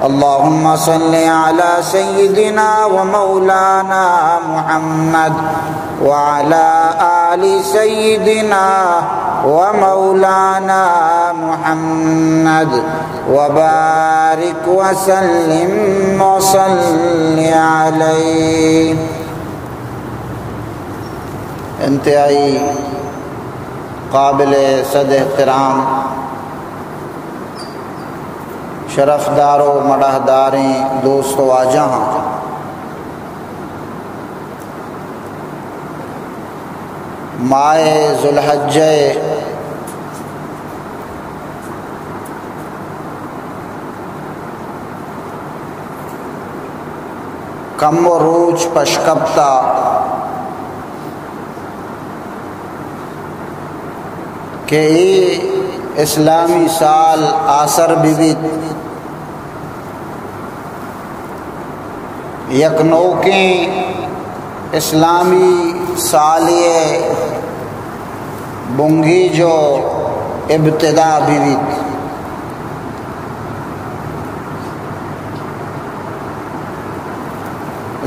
اللهم صل على سيدنا ومولانا محمد وعلى آل سيدنا ومولانا محمد وبارك وسلم وصل عليه. انتہائی قابل صد احترام شرفدار و مڑاہداریں دوست و واجہاں، ماہ ذوالحجہ ءِ کمو روچ پشکپتہ کہ اے اسلامی سال آسر بہ بیت، یک نوکیں اسلامی سالے ءِ بنگیج و ابتدا بہ بیت۔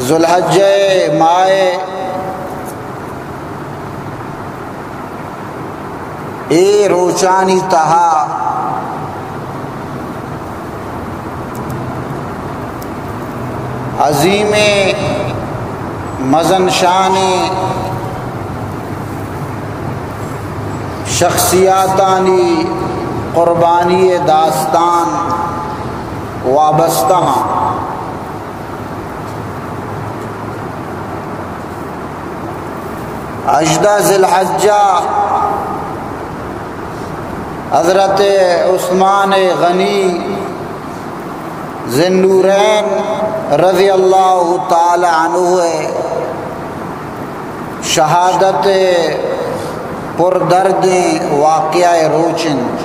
ذوالحجہ ءِ ماہ ءِ اے روچانی تہا عظیمیں مزن شانیں شخصیاتانی قربانی ءِ داستان وابستہ ہاں۔ ہژدہ ذی الحجہ حضرت عثمان غنی ذی النورین رضی اللہ تعالی عنہ ءِ شہادت ءِ پردردیں واقعہ ءِ روچ انت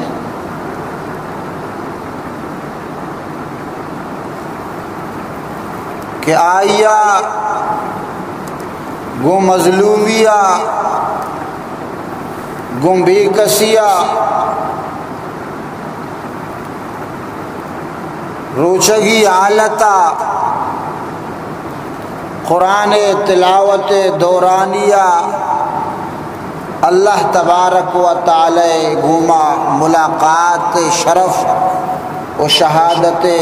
کہ آئی ءَ گوں مظلومی ءَ، گوں بے کسی ءَ روچگی حالت ءَ قرآن ءِ تلاوت ءِ دورانی ءَ اللہ تبارک و تعالی ءِ گوما ملاقات ءِ شرف و شہادت ءِ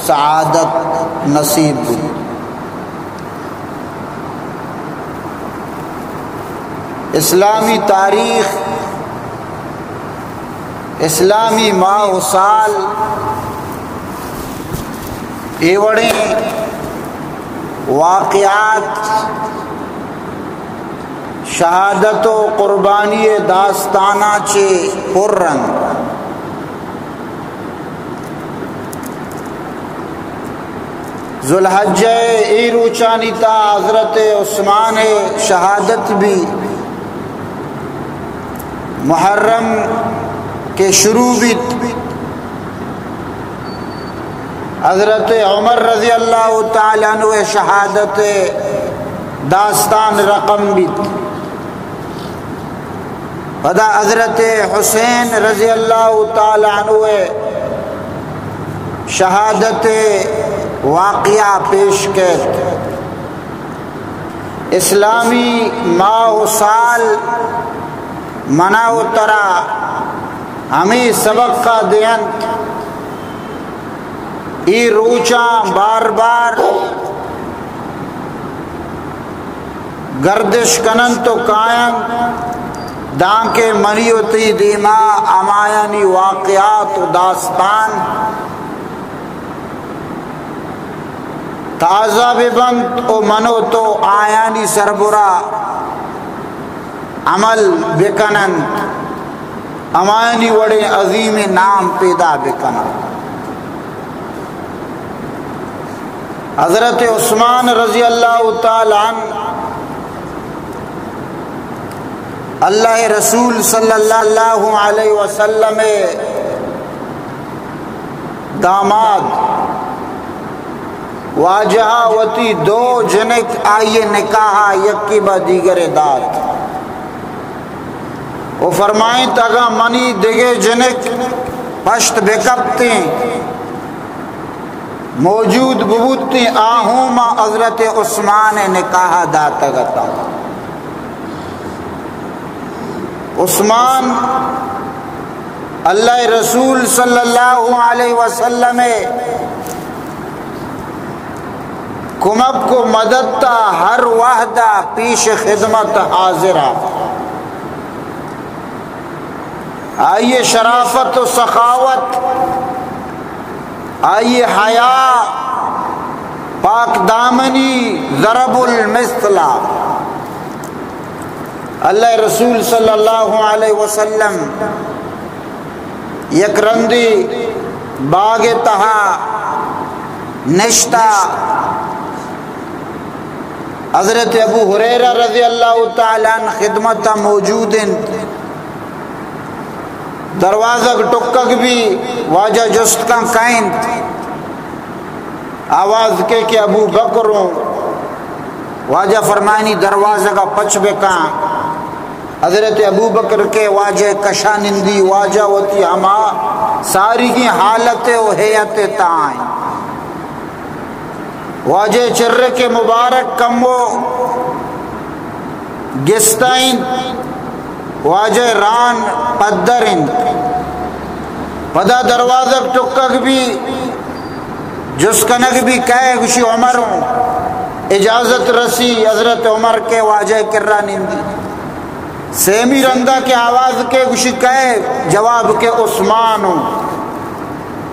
سعادت نصیب بوت۔ اسلامی تاریخ، اسلامی ماہ و سال اے وڑیں واقعات، شہادت و قربانی ءِ داستاناں چہ پر انت۔ ذوالحجہ ءِ اے روچانی تہا حضرت عثمان ءِ شہادت بی، محرم کہ شروع بیت، حضرت عمر رضی اللہ تعالی عنہ ءِ شہادت ءِ داستان رقم بیت۔ پدا حضرت حسین رضی اللہ تعالی عنہ ءِ شہادت ءِ واقعہ پیش کیت۔ اسلامی ماہ و سال منا و ترا ہمے سبق ءَ دینت، اے روچاں بار بار گردش کننت و کاینت، دانکہ منی و تئی دیما ہمایانی واقعات و داستان تازہ بہ بنت و من و تو آیانی سربرا عمل بکننت، ہمایانی وڑیں عظیمیں نام پیدا بکننت۔ حضرت عثمان رضی اللہ تعالی عنہ، اللہ ءِ رسول صلی اللہ علیہ وسلم ءِ داماد، واجہ ءَ وتی دو جنک آئی ءِ نکاح ءَ یکے با دیگرے دات و فرمائینت، اگاں منی دگہ جنک پشت بہ کپتیں، موجود ببوتیں، آ ہوں ما حضرت عثمان نکاح داتگ اتاں۔ عثمان اللہ رسول صلی اللہ علیہ وسلم کمک و مدد تا ہر وہدا پیش خدمت حاضرہ۔ آئی شرافت و سخاوت، آئی حیا، پاک دامنی، ضرب المثل۔ اللہ رسول صلی اللہ علیہ وسلم یک رندی باغ تہا نشتا۔ حضرت ابو ہریرہ رضی اللہ تعالی عنہ خدمت موجود انت۔ دروازگ ٹکگ بی، واجہ جست کن کئے انت؟ آواز کے کہ ابو بکر اوں۔ واجہ فرمانی دروازگ پچ بکن۔ حضرت ابو بکر کے واجہ کشا نندی، واجہ وتی ہما ساریگیں حالت و ہیئت تائیں۔ واجہ چرک مبارک کمو گستا انت، واجہ ران پدر انت۔ پدا دروازگ ٹکگ بی، جست کنگ بی کئے؟ گوشی عمر اوں۔ اجازت رسی، حضرت عمر کے واجہ کرا نندی۔ سیمی رندا کے آواز کے گوشی کئے؟ جواب کے عثمان اوں۔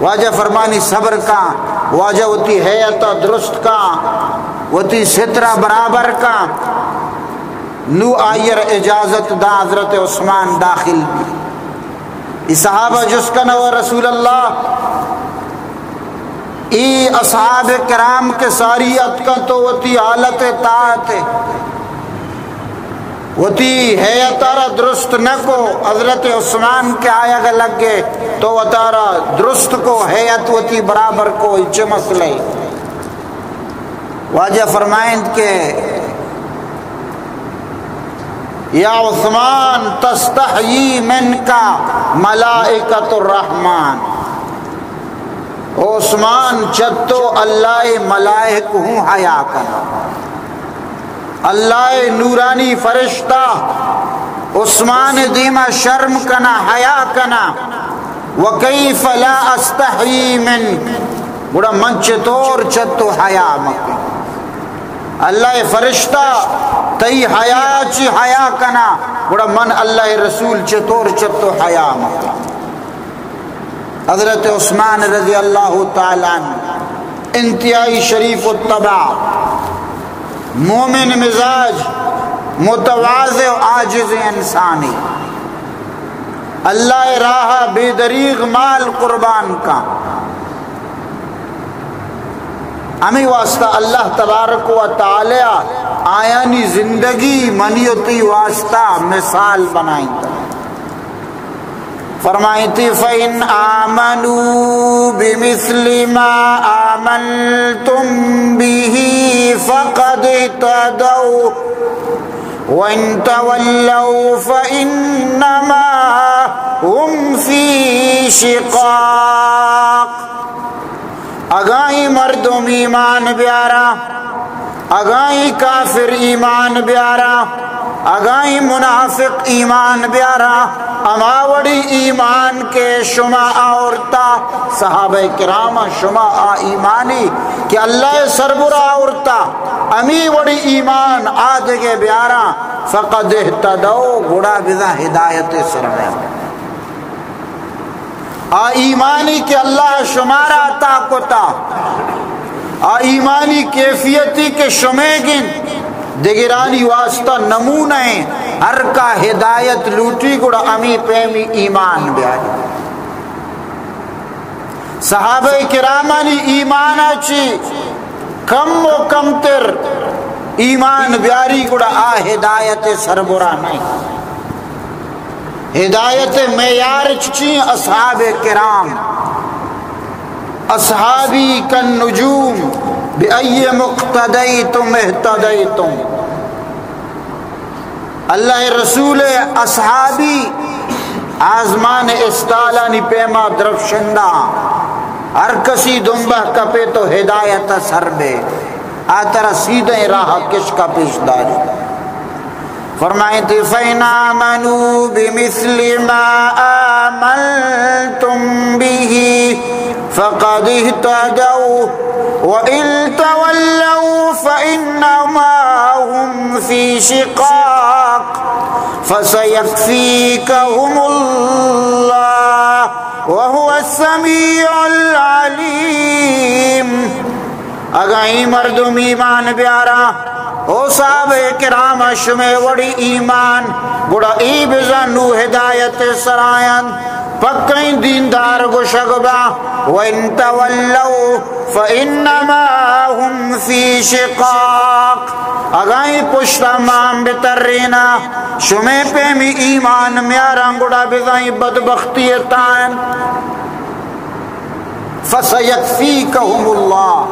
واجہ فرمانی صبر کاں، واجہ وتی ہیئت درست کاں، وتی سترہ برابر کاں۔ نو آئیر اجازت دا، حضرت عثمان داخل بی۔ ای صحابہ جست کن و رسول اللہ، ای اصحاب کرام کے ساری اتکن تو وتی حالت طاعت وتی ہیئت را درست نہ کو، حضرت عثمان کے آیگ لگے تو وتارا درست کو، ہیئت وتی برابر کو، چہ مسئلہ؟ واجہ فرمائند کہ یا عثمان تستحیی منک ملائکۃ الرحمن، او عثمان چہ تو اللہ ملائک ہوں حیا کنا۔ اللہ نورانی فرشتہ عثمان دیما شرم کنا، حیا کنا۔ وکیف لا استحیی منک، گڑا من چطور چہ تو حیا مکن؟ اللہ فرشتہ تئی حیا چی حیا کنا، گڑا من اللہ رسول چطور چہ تو حیا مکن؟ حضرت عثمان رضی اللہ تعالی عنہ انتہائی شریف الطبع، مومن مزاج، متواضع و عاجز انسانی، اللہ راہ بے دریغ مال قربان کا۔ ہمیں واسطہ اللہ تبارک و تعالی آیانی زندگی منی و تئی واسطہ مثال بنائیں۔ فرمائیتی، فَإِنْ آمَنُوا بِمِثْلِ مَا آمَنْتُمْ بِهِ فَقَدِ اهْتَدَوْا وَإِنْ تَوَلَّوْا فَإِنَّمَا هُمْ فِي شِقَاقٍ۔ اگاں ای مردم ایمان بیارا، اگاں ای کافر ایمان بیارا، اگاں ای منافق ایمان بیارا، ہما وڑی ایمان کہ شما آورتا، صحابہ کرام شما آ ایمانی کہ اللہ سربرا آورتا، ہمی وڑی ایمان آدگے بیارا، فقد اہتدوا، گڑا بزاں ہدایت سرا۔ آ ایمانی کہ اللہ شمارا عطا کتا، آ ایمانی کیفیتی کہ شمیگن دگرانی واسطہ نمونہ ہیں۔ ہر کا ہدایت لوٹی گڑا ہمی پیمی ایمان بیاری۔ صحابہ کرامانی ایمانا چی کم و کمتر ایمان بیاری گڑا آ ہدایت سربرا نہیں۔ ہدایت معیار چی؟ اصحاب کرام، اصحابی کالنجوم بأیہم اقتدیتم اہتدیتم۔ اللہ رسول اصحابی آزمان استالانی پیما درفشندہ۔ ہر کسی دمبہ کپے تو ہدایت سر بے، آ ترا سیدھیں راہ کشکا پیش داری۔ فرمائیتی، فَإِنْ آمَنُوا بِمِثْلِ مَا آمَنْتُمْ بِهِ فَقَدِ اهْتَدَوْا وَإِنْ تَوَلَّوْا فَإِنَّمَا هُمْ فِي شِقَاقٍ فَسَيَكْفِيكَهُمُ اللَّهُ وَهُوَ السَّمِيعُ الْعَلِيمُ۔ اگاں اے مردم ایمان بیاراں، او صحابہ کرام، شمے وڑی ایمان، گڑا اے بزاں نوں ہدایت سرایاں، پکیں دیندار گوشگ باں۔ وَإِنْ تَوَلَّوْا فَإِنَّمَا هُمْ فِي شِقَاقٍ۔ اگاں اے پشتا مان بترینا، شمے پیمی ایمان میاراں، گڑا بزاں اے بدبختی تائن۔ فَسَيَكْفِيكَهُمُ اللَّهُ۔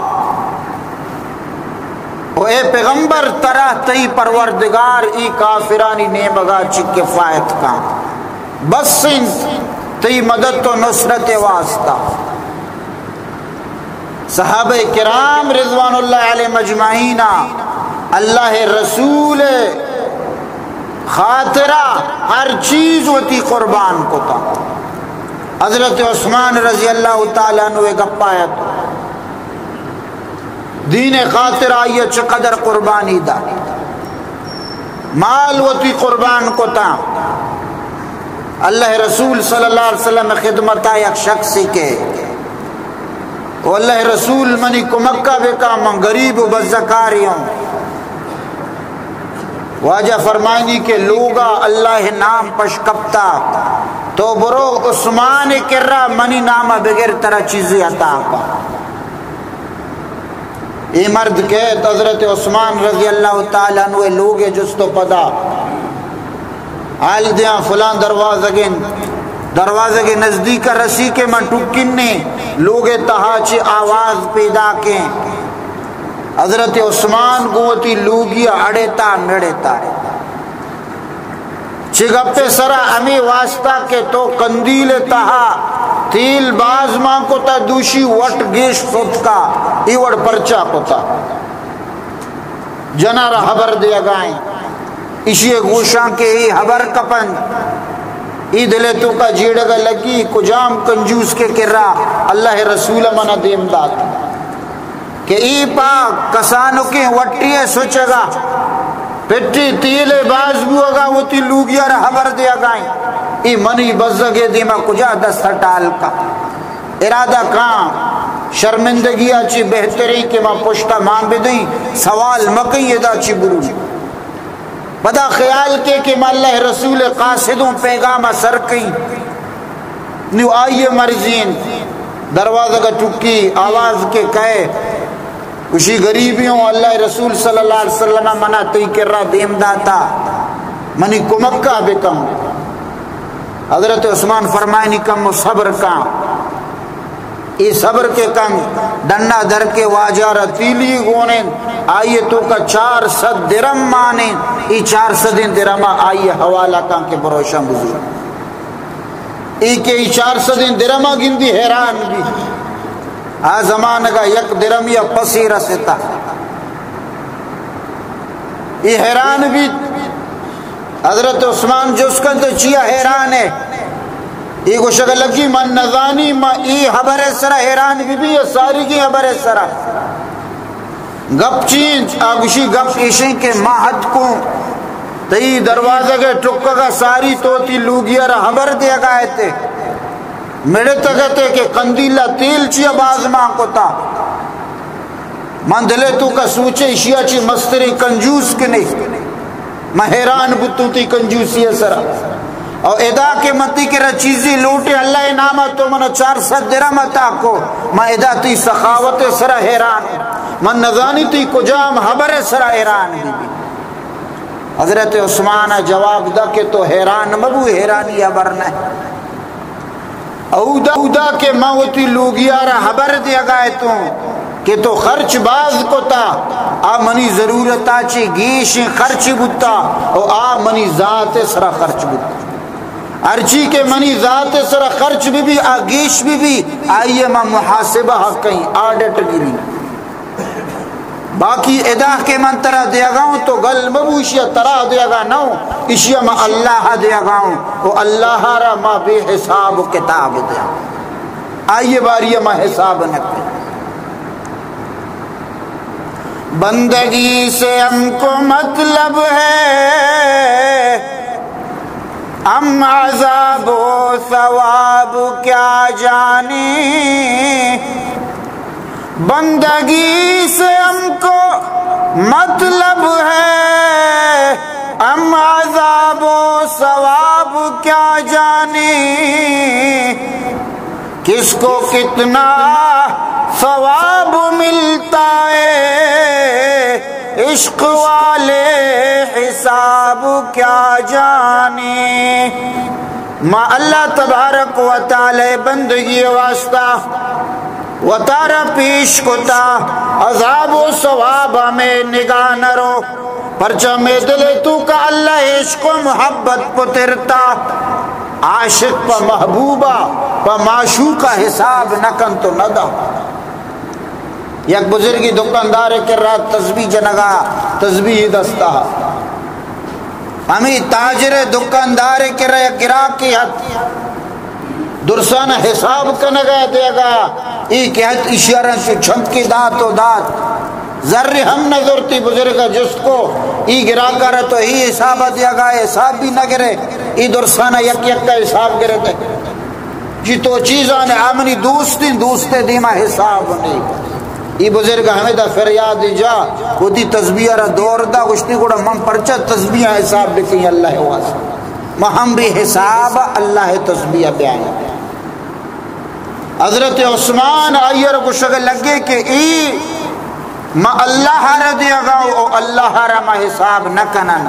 او اے پیغمبر، ترا تئی پروردگار ای کافرانی نیمگا چی کفایت کن۔ بس انت تئی مدد و نصرت واسطہ۔ صحابہ کرام رضوان اللہ علیہم اجمعین اللہ رسول خاطرہ ہر چیز وتی قربان کتا۔ حضرت عثمان رضی اللہ تعالی عنہ گپایت، دین خاطر آئی چقدر قربانی دا، مال وتی قربان کتا۔ اللہ رسول صلی اللہ علیہ وسلم خدمتا یک شخصی کہ، او اللہ رسول، منی کمکا بکا، من غریب و بزکاری ہوں۔ واجہ فرمائنی کہ لوگا اللہ نام پش کپتا، تو برو عثمان کرا منی نام بگر ترا چیزی عطا کا۔ اے مرد کہت، حضرت عثمان رضی اللہ تعالی عنہ لوگ جست و پدا حال دیاں، فلان دروازگ انت، دروازگ نزدیک رسی کہ من ٹکنے، لوگ تہا چی آواز پیدا کیں۔ حضرت عثمان گوں وتی لوگی اڑتا مڑتا۔ چہ گپے سرا ہمے واسطہ کہ تو قندیل تہا تیل باز مان کتا، دوشی وٹ گیش ستکا، ای وڑ پرچا کتا؟ جنارا حبر دیگائیں۔ اشی گوشاں کہ ای حبر کپن، ای دلے توکا جیڑگا لگی، کجام کنجوس کے کرا اللہ رسول منا دیم دات۔ کہ ای پہ کسانکیں وٹی ء سچگا پٹی تیل ء باز بوگا وتی لوگی ء را حبر دیگائیں، ای منی بزگ ء دیما کجا دست ء ٹال کا۔ ارادہ کاں شرمندگی ء چی بہتریں کہ ما پشتا مان بدیں، سوال مکیں ادا چی برو۔ پدا خیال کے کہ ما اللہ رسول قاصدوں پیغام ء سر کئیں۔ نو آئی ء مرضی انت۔ دروازگ ء ٹکی، آواز کے کئے، گوشی، غریبی ہوں، اللہ رسول صلی اللہ علیہ وسلم منا تئی کرا دیم داتا، منی کمکا بکن۔ حضرت عثمان فرمائنی، کم و صبر کاں۔ ای صبر کے کن، ڈنا در کے واجہ را تیلی گونین، آئی توکا چار سد درم مانین، ای چار سدیں درما آئی حوالہ کن کہ بروشن بزور۔ ای کہ ای چار سدیں درما گندی حیران بی۔ آ زمانگا یک درمی پسی رستا۔ ای حیران بی۔ حضرت عثمان جست کن تو چیا حیران ہے؟ ای گوشگ لگی، من نزانی، ما ای حبر سرا حیران بی بی یا ساری کی حبر سرا۔ گپ چینچ، آ گوشی، گپ ایشیں کہ ما حد کو تئی دروازگ ٹکگا ساری تو تی لوگی را حبر دیگا ایتے۔ مڑتگتے کہ قندیلا تیل چیا باز مان کتا۔ من دلے توکا سوچے، ایشیا چی مستریں کنجوس کنے۔ من حیران بوتوں تی کنجوسی سرا۔ او ادا کہ من تی کرا چیزی لوٹے، اللہ ناما تو منا چار سد درم عطا کو۔ من ادا تی سخاوت سرا حیران۔ من نزانی تی کجام حبر سرا حیران بی بی۔ حضرت عثمان جواب دا کہ تو حیران مبو، حیرانی حبر نہ۔ اودا، اودا کہ من وتی لوگیارا حبر دیگا اتوں کہ تو خرچ باز کتا، آ منی ضرورتا چی گیشیں خرچ بوتا، او آ منی ذات سرا خرچ بوتا۔ ہرچی کہ منی ذات سر خرچ بہ بی، آ گیش بہ بی، آئی ما محاسبہ کئیں، آڈٹ گریں۔ باقی ادا کہ من ترا دیگا اوں، تو گل مبو، اشیا ترا دیگا نہ اوں، اشیا ما اللہ دیگا اوں، او اللہ را ما بے حساب و کتاب دیاں، آئی باری ما حساب نہ کئیں۔ بندگی سے ہم کو مطلب ہے، ہم عذاب و ثواب کیا جانیں۔ بندگی سے ہم کو مطلب ہے، ہم عذاب و ثواب کیا جانیں۔ کس کو کتنا ثواب ملتا ہے، عشق والے حساب کیا جانیں۔ ما اللہ تبارک و تعالی بندگی واسطہ وتارا پیش کتا، عذاب و ثواب ہمیں نگاہ نہ رو۔ پرچا مئے دل توکا اللہ عشق و محبت پترتا۔ عاشق پہ محبوبا، پہ معشوقا حساب نہ کنت و نہ دا۔ یک بزرگی دکاندار کرا تسبیح جنگا، تسبیح دستا۔ ہمیں تاجر دکاندار کرا یک گراکے ات۔ درساں حساب کنگا دیگا، ای کہ ات اشیارا چو چمکی دات و دات۔ زر ہم نہ زرتی، بزرگا جست کو، ای گراکارا تو ای حساب دیگا، حساب بھی نہ گرے، ای درساں یک یک کا حساب گرے دے۔ جی تو چیزاں آ منی دوستیں، دوست دیما حساب نہیں۔ ای بزرگ ہمیدا فریاد جا، وتی تسبیح را دور دا، گوشتی گڑا من پرچا تسبیح حساب بکنی اللہ واسطہ۔ ما ہم بے حساب اللہ تسبیح بیان۔ حضرت عثمان آئی را گوشگ لگے کہ ای ما اللہ را دیگا او اللہ را ما حساب نہ کنن۔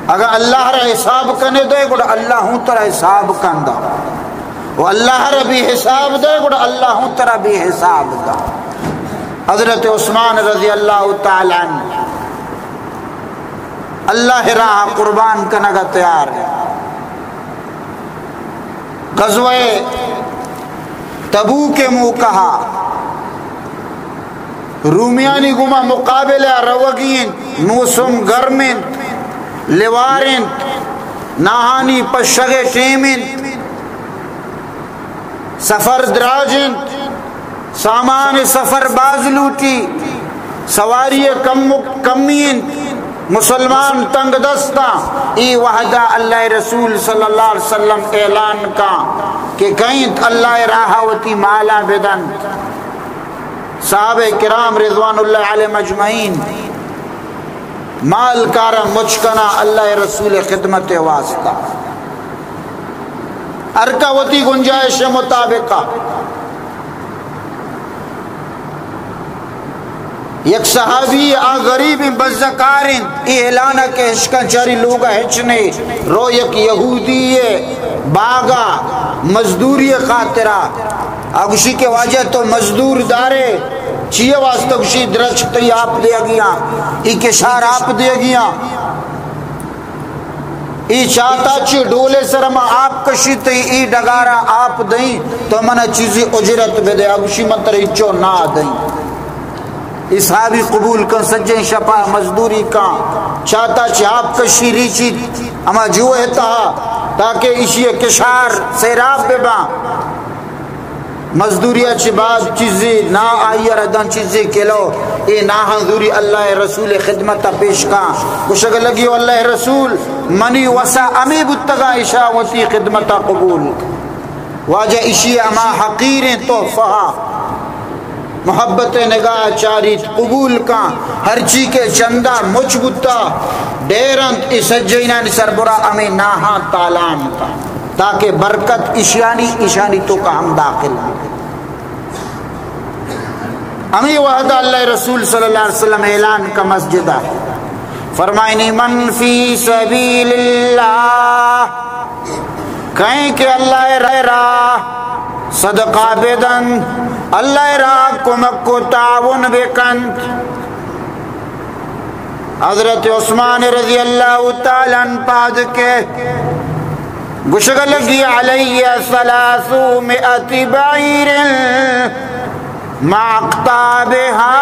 اگر اللہ را حساب کنے دے، گڑا اللہ ہوں ترا حساب کن دا۔ و اللہ را بھی حساب دے، گڑا اللہ ہوں ترا بھی حساب دا۔ حضرت عثمان رضی اللہ تعالی عنہ اللہ راہ قربان کنگا تیار ہے۔ غزوہ تبوک موقع، رومیانی گوما مقابلہ روگی انت، موسم گرم انت، لیوار انت، ناہانی پشگ ٹیم انت، سفر دراج انت، سامان سفر باز لوٹی، سواری کم، کمی انت، مسلمان تنگ دستاں۔ ای وہدا اللہ رسول صلی اللہ علیہ وسلم اعلان کا کہ کئینت اللہ راہ وتی مالا بدنت۔ صحابہ کرام رضوان اللہ علیہم اجمعین مال کارا مچ کنا اللہ رسول خدمت واسطہ۔ ہر کا وتی گنجائش مطابقہ۔ یک صحابی آ غریب بزکار انت، ای اعلان کہ اشکاں چاری لوگا ہچ نے، رو یک یہودی باغا مزدوری خاطرا۔ آ گوشی کہ واجہ تو مزدور دارے، چیئے واسطہ؟ گوشی درچک تئی آپ دیگیاں، ای کشار آپ دیگیاں۔ ای چاتا چی ڈولے سر ما آپ کشی تئی ای ڈگارا آپ دئیں تو منا چیزی اجرت بدے۔ آ گوشی من ترا ہچو نہ دئیں۔ ای صحابی قبول کن، سجیں شپا مزدوری کن، چاتا چی آپ کشی ریچی ہما جوہ تہا تاکہ ایشی کشار سیراب بباں۔ مزدوری ء چہ بعد چیزے نا آئی ء را داں، چیزے کلو، اے ناہاں زوری اللہ ء رسول ء خدمت ء پیش کاں۔ گوشگ لگی، او اللہ ء رسول، منی وسا ہمے بوتگا، اشاں وتی خدمت ء قبول۔ واجہ اشی ء ہما حقیریں تحفہ ء محبت ء نگاہ ء چاریت، قبول کاں۔ ہرچی کہ چندہ مچ بوتا، ڈیر انت، اے سجینانی سربرا ہمے ناہاں تالان کاں۔ تاکہ برکت اشیانی، اشانی توکا ہم داخل بی۔ ہمے وہدا اللہ رسول صلی اللہ علیہ وسلم اعلان کا مسجدا، فرمائنی، من فی سبیل اللہ، کئیں کہ اللہ راہ صدقہ بدنت، اللہ راہ کمک و تعاون بکنت، حضرت عثمان رضی اللہ تعالی عنہ پاد کے گشگ لگی، علی ثلاثمائة بعیر مع اقطابها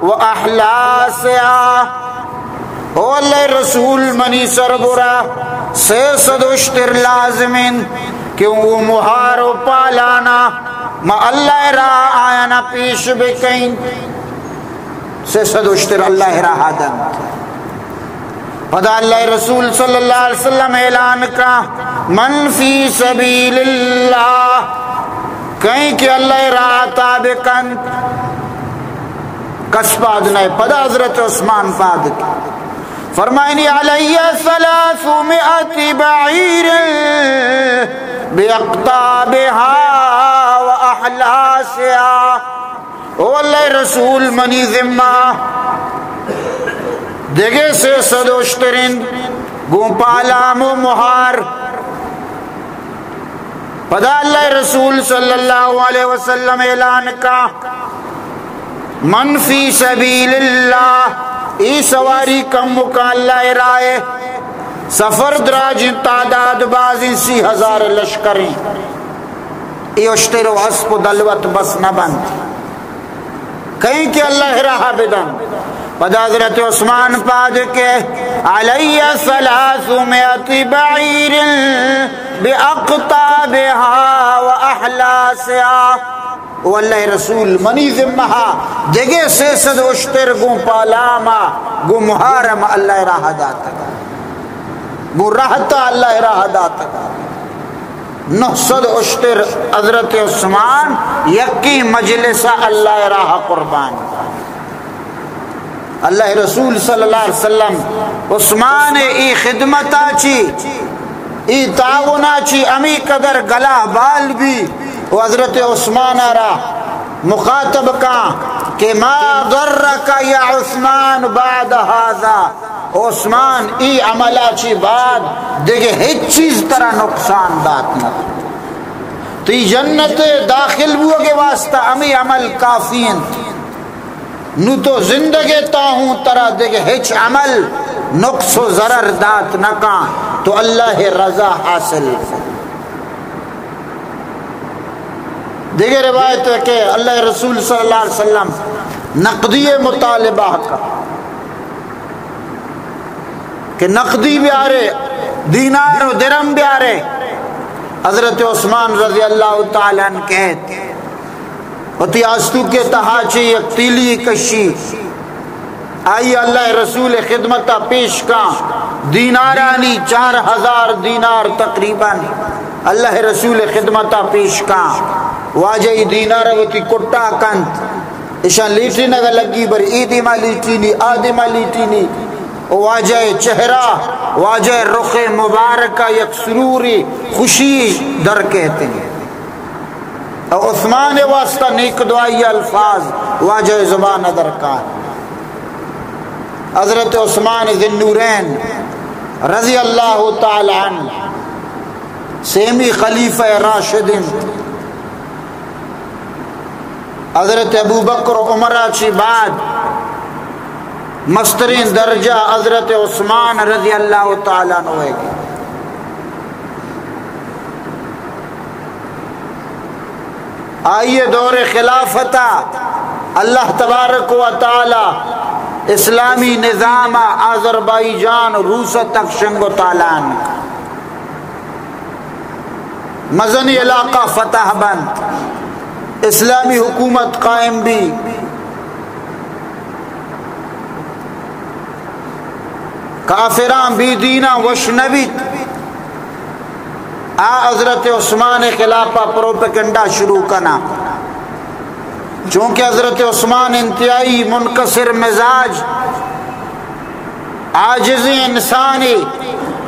و احلاسها۔ او اللہ رسول، منی سربرا سئے سد اشتر لازم انت کہ او مہار و پالانا ما اللہ راہ آیانا پیش بکئیں۔ سئے سد اشتر اللہ راہ دنت۔ پدا اللہ رسول صلی اللہ علیہ وسلم اعلان کا، من فی سبیل اللہ، کئیں کہ اللہ راہ تابع کنت، کس پاد نئے۔ پدا حضرت عثمان پاد کے فرمائنی، علی ثلاثمائة بعیر باقطابها و احلاسها۔ او اللہ رسول، منی ذمہ دگہ سئے سد اشتر انت، گوں پالام و مہار۔ پدا اللہ رسول صلی اللہ علیہ وسلم اعلان کا، من فی سبیل اللہ، ای سواری کمکا اللہ راہ، سفر دراجیں، تعداد بازیں، سی ہزار لشکریں، ای اشتر و اسپ و دلوت بس نہ بنت۔ کئیں کہ اللہ راہ بدن۔ پدا حضرت عثمان پاد کے، علی ثلاثمائة بعیر باقطابها و احلاسها۔ او اللہ رسول، منی ذمہ دگہ سئے سد اشتر گوں پالاما، گوں مہارم اللہ راہ داتگ، گوں راہتا اللہ راہ داتگ۔ نہ سد اشتر حضرت عثمان یکیں مجلس اللہ راہ قربان۔ اللہ رسول صلی اللہ علیہ وسلم عثمان ای خدمتا چی، ای تعاونا چی ہمی قدر گلا بال بی و حضرت عثمان را مخاطب کا کہ ما ضرک یا عثمان بعد هذا، عثمان، ای عملا چی بعد دگہ ہچ چیز ترا نقصان دات نہ۔ تئی جنت داخل بوگے واسطہ ہمے عمل کافی انت۔ نو تو زندگے تا ہوں ترا دگہ ہچ عمل نقص و ضرر دات نہ کان، تو اللہ رضا حاصل۔ دگہ روایت ہے کہ اللہ رسول صلی اللہ علیہ وسلم نقدی مطالبہ کا کہ نقدی بیارے، دینار و درم بیارے۔ حضرت عثمان رضی اللہ تعالی عنہ کہت، وتی آستوکے تہا چہ یک تیلی کشی، آئی اللہ رسول خدمتا پیش کاں۔ دینارانی چار ہزار دینار تقریباً اللہ رسول خدمتا پیش کاں۔ واجہ ای دینار وتی کٹا کنت، اشاں لیٹینگ لگی، بر ای دیما لیٹینی، آ دیما لیٹینی۔ او واجہ چہرہ، واجہ رخ مبارکہ یک سروری خوشی در کہتیں۔ او عثمان واسطہ نیک دعائی الفاظ واجہ زبان درکار۔ حضرت عثمان ذی النورین رضی اللہ تعالی عنہ سیمی خلیفہ راشد انت۔ حضرت ابوبکر و عمر چی بعد مسترین درجہ حضرت عثمان رضی اللہ تعالی عنہ ہے۔ آئی دور خلافتا اللہ تبارک و تعالی اسلامی نظام آذربائیجان روس تک شنگ و تالان، مزنی علاقہ فتح بنت، اسلامی حکومت قائم بی۔ کافراں بے دیناں وش نہ بیت، آ حضرت عثمان خلاف پروپیگنڈا شروع کنا، چونکہ حضرت عثمان انتہائی منکسر مزاج، عاجزیں انسانے،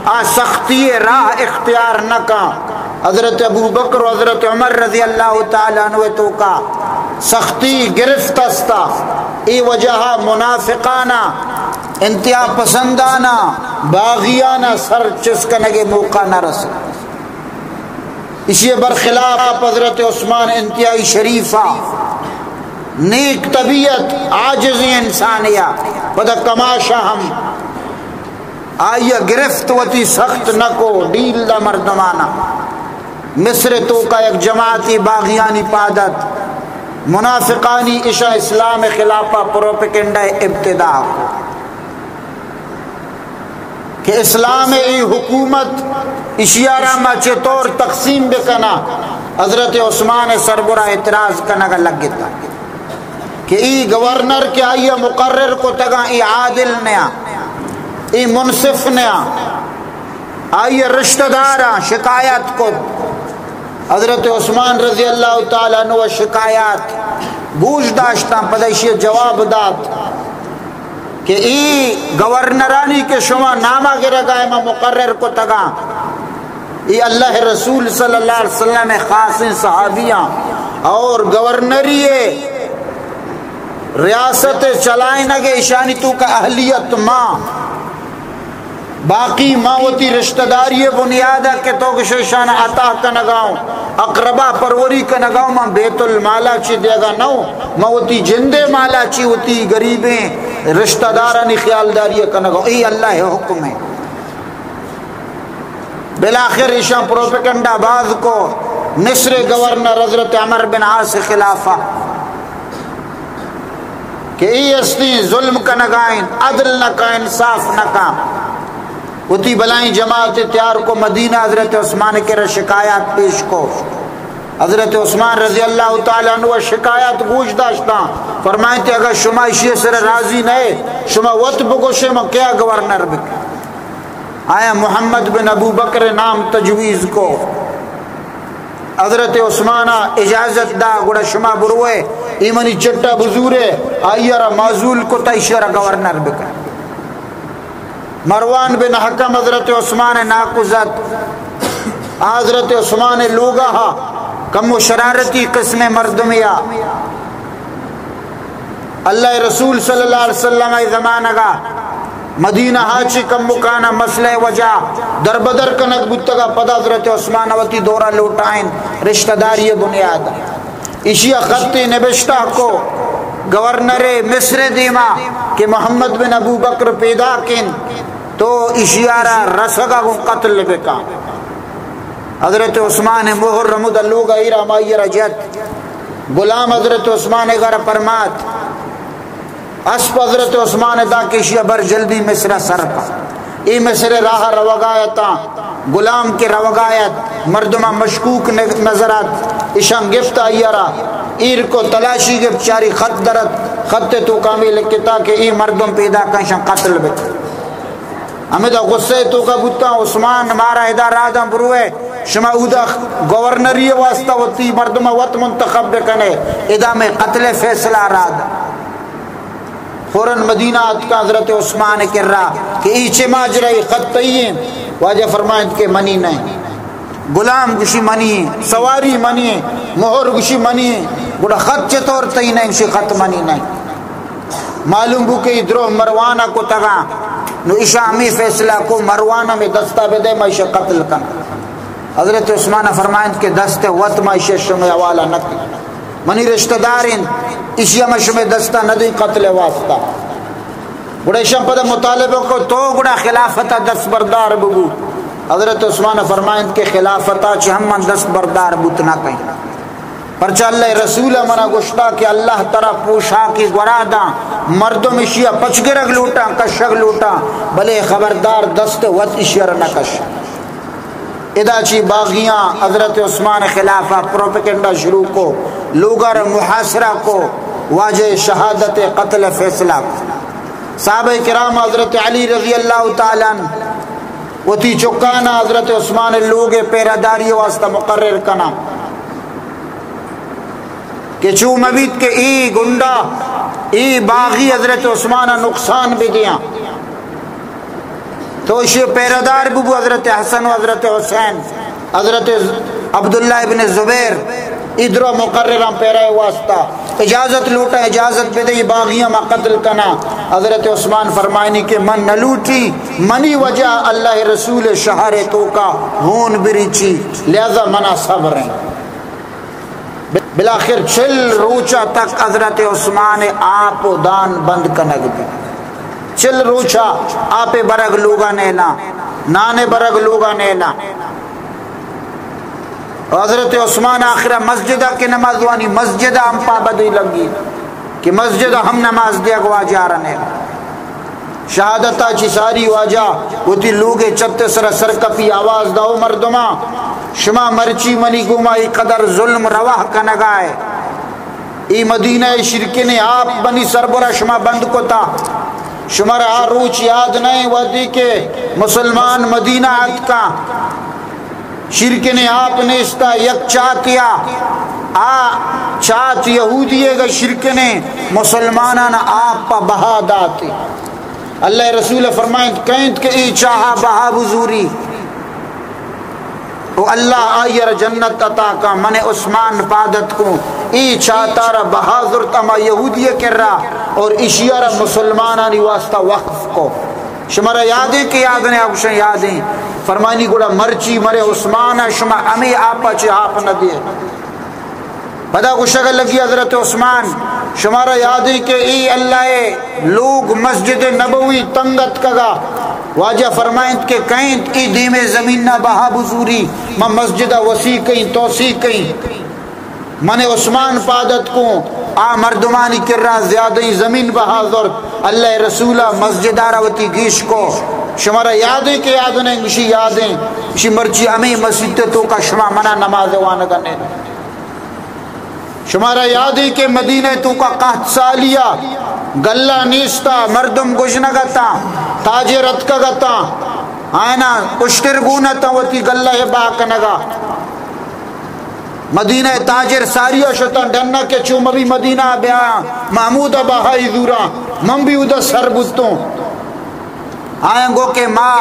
آ سختی راہ اختیار نہ کن۔ حضرت ابوبکر و حضرت عمر رضی اللہ تعالی عنہ توکا سختی گرفت استا، اے وجہ منافقانا، انتہا پسندانا، باغیانا سر چست کنگے موقع نہ رسے۔ اسی برخلاف حضرت عثمان انتہائی شریفا، نیک طبیعت، عاجزیں انسانے آ، پدا کماشا ہم آئی ء گرفت وتی سخت نہ کو، ڈیل دا مردمانا۔ مصر توکا یک جماعتی باغیانی پاد ات، منافقانی اشاں اسلام خلافا پروپیگنڈا ابتدا کو کہ اسلام ای حکومت اشیارا ما چطور تقسیم بکنا۔ حضرت عثمان سربرا اعتراض کنگا لگتا کہ ای گورنر کہ آئی مقرر کو تگا، ای عادل نیا، ای منصف نیا۔ آئی رشتہ داراں شکایت کو۔ حضرت عثمان رضی اللہ تعالی عنہ شکایات گوش داشتاں، پدا ایشی جواب دات کہ ای گورنرانی کہ شما ناما گرگا ما مقرر کو تگا، ای اللہ رسول صلی اللہ علیہ وسلم خاصیں صحابیاں اور گورنری ریاست چلائینگ ء ایشانی توکا اہلیت ما، باقی ما وتی رشتہ داری بنیاد ء کہ تو گشے ایشان عطا کنگاؤں، اقربا پروری کنگاؤں، من بیت المالا چی دیگا نہ ہوں، من وتی جندے مالا چی وتی غریبیں رشتہ دارانی خیالداری کنگاؤں۔ ای اللہ حکم ہے۔ بالآخر ایشاں پروپیگنڈا باز کو مصر گورنر حضرت عمر بن عاص خلافا کہ ای استی ظلم کنگائیں، عدل نہ کا، انصاف نہ کا۔ وتی بلائیں جماعت تیار کو، مدینہ حضرت عثمان کرا شکایات پیش کو۔ حضرت عثمان رضی اللہ تعالی عنہ شکایات گوش داشتاں، فرمائیں کہ اگر شما اشی سر راضی نہ، شما وت بگوشے من کیا گورنر بک۔ آیا محمد بن ابو بکر نام تجویز کو۔ حضرت عثمان اجازت دا، گڑا شما بروئے، ای منی چٹا بزورے، آئی را معزول کو تا ایشی را گورنر بکن۔ مروان بن حکم حضرت عثمان ناکوزت، حضرت عثمان لوگا ہا کم و شرارتی قسم مردمیا۔ اللہ رسول صلی اللہ علیہ وسلم ء زمانگا مدینہ ہا چی کمکانا مسئلہ وجہ دربدر کنگ بوتگا، پدا حضرت عثمان وتی دورا لوٹائن رشتہ داری بنیاد۔ ایشی خطی نبشتہ کو گورنر مصر دیما کہ محمد بن ابو بکر پیدا کن تو ایشیارا رسگا گوں قتل بکا۔ حضرت عثمان مہر رمد لوگ ایرا مائی را جت۔ غلام حضرت عثمان گھر پرمات، اسپ حضرت عثمان دا کہ ایشی بر جلدی مصر سر کا۔ ای مصر راہ روگایتا، غلام کے روگایت، مردمہ مشکوک نظرات، اشان گفت آئیارا ایر کو تلاشی گفت، چاری خط درت، خط تو کامی لکھتا کہ ای مردم پیدا کنشان قتل بکن۔ ہمدا غصہ توکا بوتاں، عثمان مارا ادا راداں بروئے، شما اودا گورنری واسطہ وتی مردم وت منتخب بکنے، ادا میں قتل فیصلہ راد۔ فوراً مدینہ اتکا حضرت عثمان کرا کہ ای چے ماجرا، ای خط تئی ہیں؟ واجہ فرمائند کہ منی نہیں۔ غلام گشی منی، سواری منی، مہر گشی منی، گڑا خط چطور تئی نہ؟ گشی خط منی نہ۔ معلوم بو کہ ای دروہ مروانا کتگا، نو ایشا ہمیں فیصلہ کو مروانا میں دستا بدے، ما ایشا قتل کن۔ حضرت عثمان فرمائند کہ دست وت ما ایشا شمے حوالہ نہ کن، منی رشتہ دار انت، ایشی ہم شمے دستا نہ دیں قتل واسطہ۔ گڑا ایشاں پدا مطالبہ کو، تو گڑا خلافت ء دست بردار ببو۔ حضرت عثمان فرمائند کہ خلافت ء چہ ہم من دست بردار بوت نہ کئیں، پرچا اللہ رسول ء منا گوشتا کہ اللہ ترا پوشاکی گورا داں، مردم اشی ء پچگرگ لوٹاں، کشگ لوٹاں، بلے خبردار دست وت اشی ء را نہ کش۔ ادا چی باغیاں حضرت عثمان خلاف پروپیگنڈا شروع کو، لوگا را محاصرہ کو، واجہ شہادت قتل فیصلہ کو۔ صحابہ کرام حضرت علی رضی اللہ تعالی عنہ وتی چکانا حضرت عثمان لوگ پیراداری واسطہ مقرر کنا کہ چو مبیت کہ ای گنڈا، ای باغی حضرت عثمان نقصان بدیاں۔ تو اشی پیرادار ببو، حضرت حسن و حضرت حسین، حضرت عبداللہ ابن زبیر، ادرو مقرراں پیرا واسطہ اجازت لوٹا، اجازت بدے، باغیاں ما قتل کنا۔ حضرت عثمان فرمائنی کہ من نہ لوٹی، منی وجہ اللہ رسول شہر توکا ہون بریچی، لہذا منا صبر ہیں۔ بالاخر چل روچا تک حضرت عثمان آپ و دان بند کنگ بی۔ چل روچا آپ برگ لوگا نیلا، نان برگ لوگا نیلا۔ حضرت عثمان آخرا مسجدا کہ نماز وانی، مسجدا ہم پابندی لگی کہ مسجدا ہم نماز دیگ واجہ را نیلا۔ شہادتا چی ساری واجہ وتی لوگے چت سرا سرکپی آواز داو مردما، شما مرچی منی گوما ای قدر ظلم روا کنگائے۔ ای مدینہ شرکنے آپ بنی سربرا شما بند کتا۔ شمارا آ روچ یاد نئے وہدی کہ مسلمان مدینہ آتکا۔ شرکنے آپ نیستا، یک چاتیا، آ چات یہودی گا شرکنے مسلمانان آپ پا بہا داتے۔ اللہ رسول فرمائنت، کئینت کہ ای چاہا بہا بزوری، او اللہ آئی را جنت عطا کا۔ من عثمان پادت کو، ای چاتا را بہا زرت اما یہودی کرا اور اشیا را مسلمانانی واسطہ وقف کو۔ شمارا یادیں کہ یاد نے؟ آگوشن یادیں۔ فرمانی گڑا مرچی مرے عثمان شما ہمیں آپا چہ آپ نہ دے۔ پدا گوشگ لگی حضرت عثمان، شمارا یادیں کہ ای اللہ لوگ مسجد نبوی تنگ اتکگا۔ واجہ فرمائنت کہ کئینت ای دیمے زمین نہ بہا بزوری، ما مسجد وسیع کئیں، توسیع کئیں۔ من عثمان پادت کو، آ مردمانی کرا زیادہ زمین بہا زرت۔ اللہ رسول مسجد آرا وتی گیش کو۔ شمارا یادیں کہ یاد نہیں؟ گوشی یادیں۔ گوشی مرچی ہمیں مسجد توکا شما منا نماز وانگا نے۔ شمارا یادیں کہ مدینہ توکا قحط سالیا گلہ نیستا، مردم گژنگ اتاں، تاجر اتکگ اتاں، آیانا اشتر گون اتاں وتی گلہ بہا کنگا۔ مدینہ تاجر ساریا شتاں ڈنا کہ چو مبی مدینہ بیا، محمود بہائی زوراں، من بھی ادا سر بوتوں۔ آیاں گو کہ ما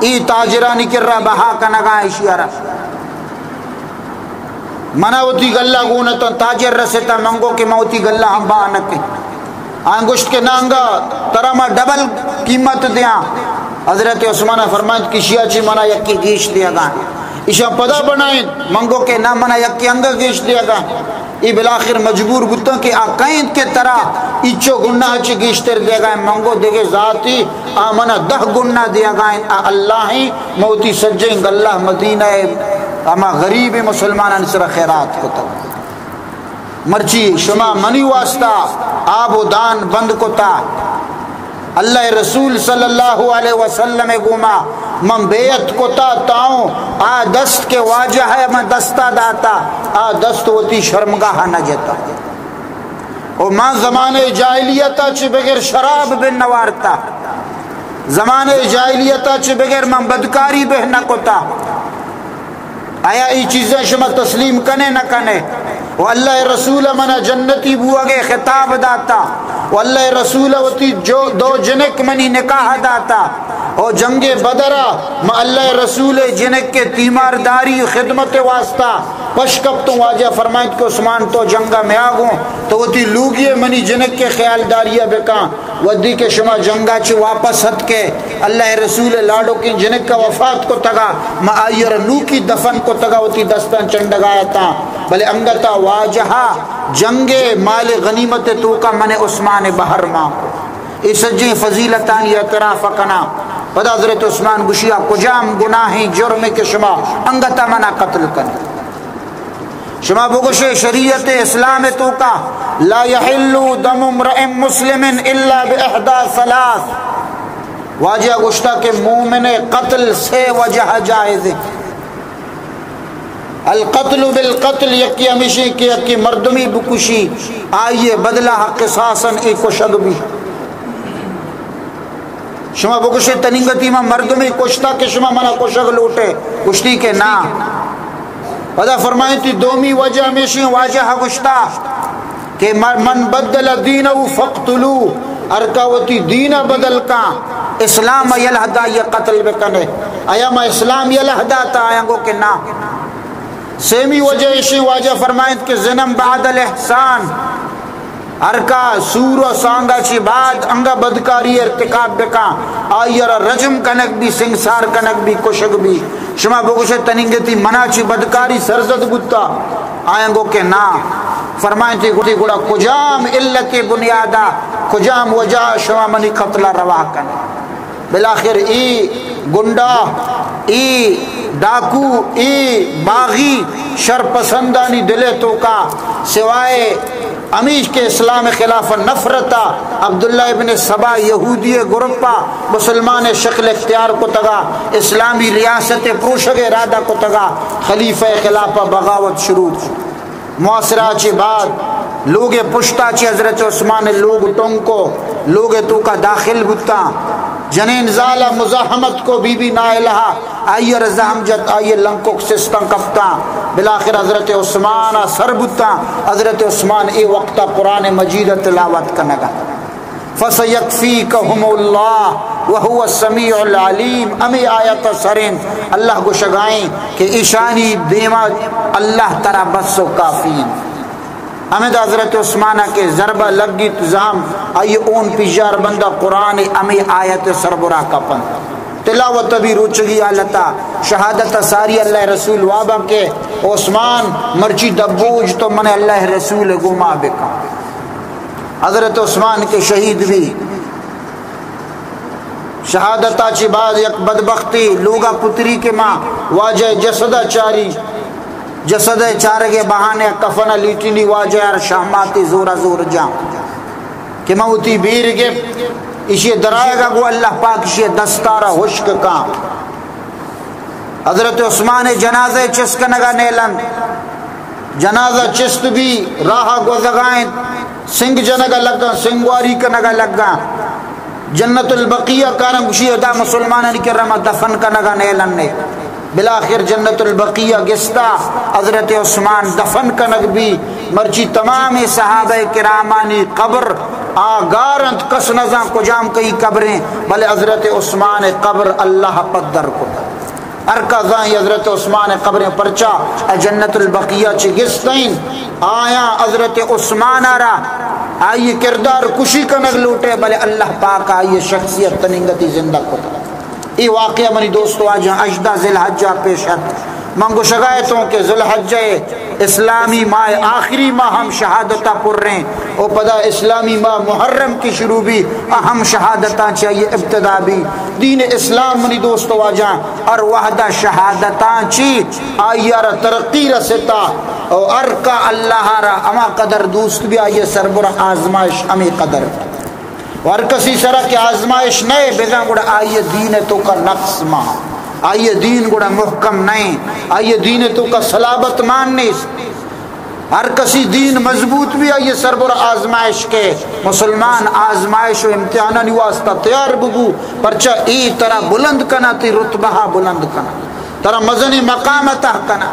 ای تاجرانی کرا بہا کنگا اشیارا۔ منا وتی گلہ گون اتاں، تاجر رستا، من گو کہ ما وتی گلہ ہم بہا نکیں۔ آیاں گوشت کہ نانگا ترا ما ڈبل قیمت دیاں۔ حضرت عثمان فرمائنت کہ اشیا چی منا یکی گیش دیگا۔ ایشاں پدا بنائیں، من گو کہ نہ، منا یکے انگا گیش دیگا۔ ای بالاخر مجبور بوتاں کہ آ کئینت کہ ترا ایچو گناہ چی گیشتر دیگا۔ من گو دگہ ذاتی، آ منا دہ گناہ دیگا۔ آ اللہ ہیں، موتی سجیں گلہ مدینہ ہما غریب مسلمانان سر خیرات کتا۔ مرچی شما منی واسطہ آب و دان بند کتا۔ اللہ رسول صلی اللہ علیہ وسلم گوما من بیعت کتا تاؤں آ دست کہ واجہ ہے من دستا داتا، آ دست وتی شرمگاہ نہ جتا۔ و من زمانہ جاہلیتا چہ بغیر شراب بن نوارتا، زمانہ جاہلیتا چہ بغیر من بدکاری بہ نہ کتا۔ آیا ای چیزاں شما تسلیم کنے نہ کنے؟ و اللہ رسول منا جنتی بوگے خطاب داتا، و اللہ رسول وتی جو دو جنک منی نکاح داتا، و جنگ بدرا ما اللہ رسول جنک کے تیمارداری خدمت واسطہ پش کپتوں۔ واجہ فرمائنت کہ عثمان تو جنگا میاگوں، تو وتی لوگی منی جنک کے خیالداری بکاں۔ ودی کہ شما جنگا چہ واپس اتکے، اللہ رسول لاڈوکیں جنک وفات کتگا، ما آئی را نوکی دفن کتگا، وتی دستاں چنڈگا اتاں، بلے انگتا واجہا جنگ مال غنیمت توکا من عثمان بہر مان کو۔ اے سجیں فضیلتانی اعتراف کنا۔ پدا حضرت عثمان گشیا، کجام گناہیں جرمے کہ شما انگتا منا قتل کنے؟ شما بگوشے شریعت اسلام توکا، لا یحل دم امرئ مسلم الا باحدی ثلاث۔ واجہ گوشتا کہ مومن قتل سے وجہ جائز ہے۔ القتل بالقتل، یکی ہمیشی کہ یکی مردمی بکشی، آئیے بدلہ قصاصاً ای کشگ بھی۔ شما بگوشے تنینگتی ما مردمے کشتا کہ شما منا کشگ لوٹے؟ گوشتی کہ نا۔ پدا فرمائیتی دومی وجہ ہمیشی، واجہ گوشتا کہ من، من بدل دینہ فاقتلوہ، ہر کا وتی دین بدل کا، اسلام یلہ دا یہ قتل بکنے۔ آیا ما اسلام یلہ داتا؟ آیا گو کہ نا۔ سیمی وجہ ایشیں، واجہ فرمائنت کہ زنا بعد الاحسان، ہر کا سور و سانگا چی بعد انگا بدکاری ارتکاب بکا، آئی را رجم کنگ بی، سنگسار کنگ بی، کشگ بی۔ شما بگوشے تنینگتی منا چی بدکاری سرزد بوتا؟ آیاں گو کہ نا۔ فرمائیں تی گڑا، گڑا کجام علت بنیادا، کجام وجہ شما منی قتل روا کن؟ بالاخر ای گنڈا، ای ڈاکو، ای باغی شرپسندانی دل توکا سوائے ہمیش کہ اسلام خلاف نفرت ء عبداللہ ابن سبا یہودی گروپ ء مسلمان شکل اختیار کتگا، اسلامی ریاست پروشگ ارادہ کتگا، خلیفہ خلاف بغاوت شروع کو۔ محاصرہ چہ بعد لوگ پشتا چہ حضرت عثمان لوگ ٹنگ کو، لوگ توکا داخل بوتاں۔ جنین زال مزاحمت کو، بی بی نائلہ آئی ء را زہم جت، آئی ء لنکک سستاں کپتاں۔ بالاخر حضرت عثمان ء سر بوتاں۔ حضرت عثمان اے وقت ء قرآن مجید ء تلاوت کنگ ء۔ فَسَيَكْفِيكَهُمُ اللَّهُ وَهُوَ السَّمِيعُ الْعَلِيمُ۔ ہمے آیت ء سرین اللہ گوشگائیں کہ ایشانی دیما اللہ ترا بس و کافی انت۔ ہمدا حضرت عثمان ء کہ ضربہ لگیت زہم، آئی اون پژار بندہ قرآن ہمے آیت سربرا کپن۔ تلاوت بھی روچگی حالتا، شہادت ساری اللہ رسول وابا کہ عثمان مرچی دبوج تو من اللہ رسول گما بکن۔ حضرت عثمان کے شہید بھی۔ شہادتا چی بعد یک بدبختی لوگا پتری کہ ما واجہ جسدا چاری، جسد چارگے بہانے کفن لیٹینی واجہ یار شہماتی زورا زور جاں کہ ما وتی بیر گپت، اشی درائگا گو اللہ پاک اشی دستارا ہشک کاں۔ حضرت عثمان جنازہ چست کنگا نیلن، جنازہ چست بھی راہ گوزگائیں، سنگ جنگا لگا، سنگواری کنگا لگا۔ جنت البقیع کارن گوشی ادا مسلمانانی کرا ما دفن کنگا نیلن نے۔ بالاخر جنت البقیع گستا حضرت عثمان دفن کنگ بھی، مرچی تمام صحابہ کرامانی قبر آگار انت، کس نزان کجام کئی قبریں، بلے حضرت عثمان قبر اللہ پدر کتا۔ ہر کا زاں حضرت عثمان قبریں پرچا ء جنت البقیع چہ گستین، آیاں حضرت عثمان ء را آئی کردار کشی کنگ لوٹے، بلے اللہ پاک آئی شخصیت تننگتی زندگ کتا۔ اے واقعہ منی دوست واجہ ہژدہ ذی الحجہ پیش ات۔ من گوشگا اتوں کہ ذی الحجہ اسلامی ماہ آخری ماہ ہم شہادتا پریں، او پدا اسلامی ماہ محرم کی شروع بھی اہم شہادتاں چاہیے ابتدا بھی۔ دین اسلام منی دوست واجہ ہر وہدا شہادتاں چی آئی را ترقی رستا، او ہر کا اللہ را ہما قدر دوست بھی آئی سربر آزمائش ہمیں قدر۔ و ہر کسی سرا کہ آزمائش نئے بزاں گڑا آئی دین توکا نقص ما، آئی دین گڑا محکم نئے، آئی دین توکا صلابت مان نیست۔ ہر کسی دین مضبوط بھی آئی سربر آزمائش کے۔ مسلمان آزمائش و امتحانانی واسطہ تیار ببو، پرچہ ای ترا بلند کنا، تی رتبہ بلند کنا، ترا مزنی مقام عطا کنا۔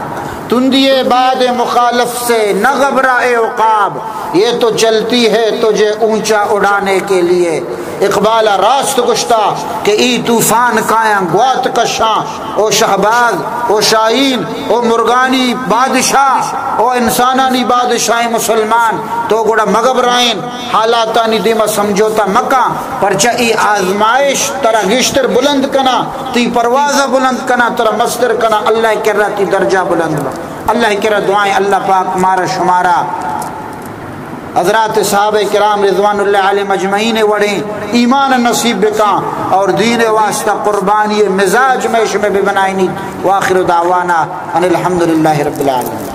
تندی باد مخالف سے نہ گھبرا اے عقاب، یہ تو چلتی ہے تجھے اونچا اڑانے کے لیے۔ اقبال راست گشتا کہ ای طوفان کایاں گوات کشاں، او شہباز، او شاہین، او مرگانی بادشاہ، او انسانانی بادشاہ مسلمان، تو گڑا مگبرائین، حالاتانی دیما سمجھوتا مکاں، پرچہ ای آزمائش ترا گیشتر بلند کنا، تی پرواز بلند کنا، ترا مستر کنا، اللہ کرا تی درجہ بلند با۔ اللہ کرا دعائیں، اللہ پاک مارا شمارا حضرات صحابہ کرام رضوان اللہ علیہم اجمعین وڑیں ایمان نصیب بکاں اور دین واسطہ قربانی مزاج میں شمے ببنائینی۔ وآخر دعوانا ان الحمدللہ رب العالمین۔